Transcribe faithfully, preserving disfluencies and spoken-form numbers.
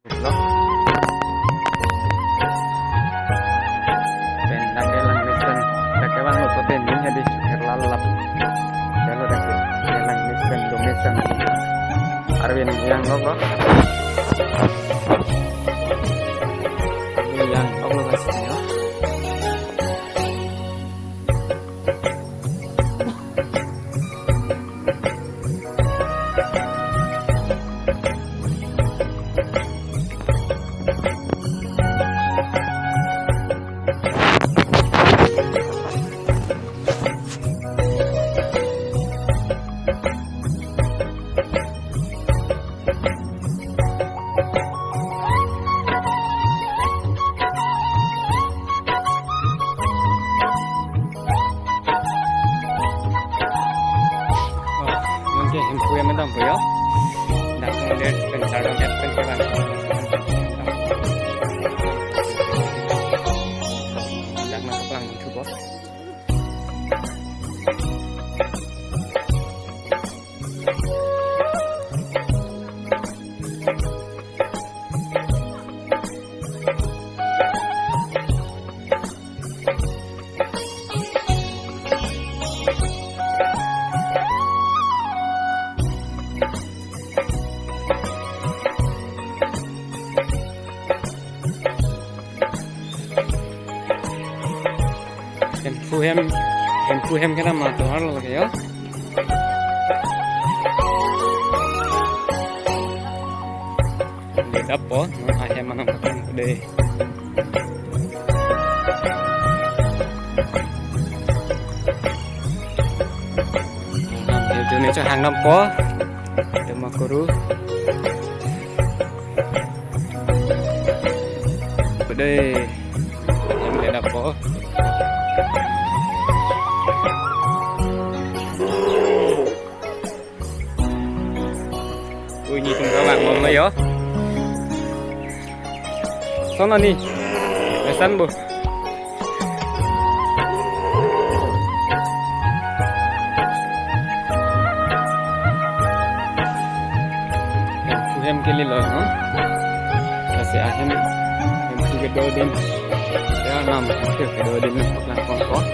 Lo. Pen dak kelang mesen, dak kevanglo pute min hadi kerla lap. Jalo dak kelang mesen, do mesen. Arvin yang lo, lo. Yang lo, lo, lo. Oh, mungkin Hemphu ya, madam, ya. Dak kemudian pen sardom ya, pen perang. Dak nak pulang YouTube, bos. Hemphu hem, Hemphu hem kena ma tovar lo ke yo. Dia dapo, no, ahem mana pakai deh. Nah, itu nih cah hangnam po. Itu makuru. Pede. Yang dia dapo. Ui, ni tung kawang mom lo yo. Sono ni. Mesan bu. Hemphu hem keli lo, no? Kasi ahem, Hemphu kedo adim. Ya, nam, Hemphu kedo adim, lang kong kong.